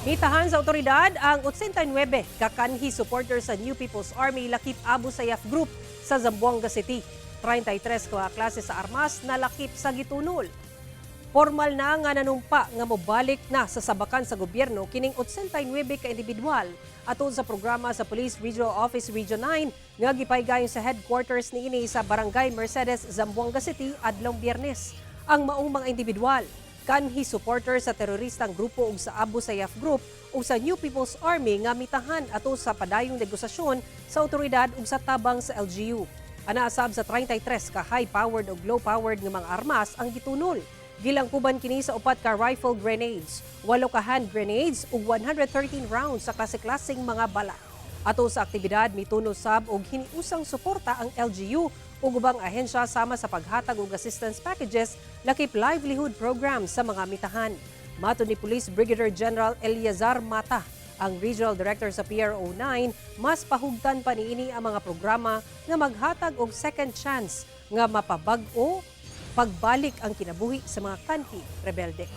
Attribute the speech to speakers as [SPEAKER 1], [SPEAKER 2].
[SPEAKER 1] Mitahan sa otoridad ang 89 ka kanhi supporter sa New People's Army lakip Abu Sayyaf Group sa Zamboanga City. 33 ka klase sa armas na lakip sa gitunol. Formal na nga nanumpa nga mobalik na sa sabakan sa gobyerno kining 89 ka individual atol sa programa sa Police Regional Office Region 9 nga gipaygayon sa headquarters niini sa Barangay Mercedes, Zamboanga City adlong Biyernes. Ang maong mga individual kanhi supporter sa teroristang grupo ug sa Abu Sayyaf Group ug sa New People's Army nga mitahan ato sa padayong negosasyon sa otoridad ug sa tabang sa LGU. Ana sab sa 33 ka high-powered ug low-powered nga mga armas ang gitunol. Gilangkuban kini sa upat ka rifle grenades, walo ka hand grenades ug 113 rounds sa klase-klaseng mga bala. Ato sa aktibidad, mituno sab og hiniusang suporta ang LGU ug ubang ahensya sama sa paghatag og assistance packages lakip livelihood programs sa mga mitahan. Matod ni Police Brigadier General Eleazar Mata, ang Regional Director sa PRO 9, mas pahugtan pa niini ang mga programa nga maghatag og second chance nga mapabag-o pagbalik ang kinabuhi sa mga kanhi rebelde.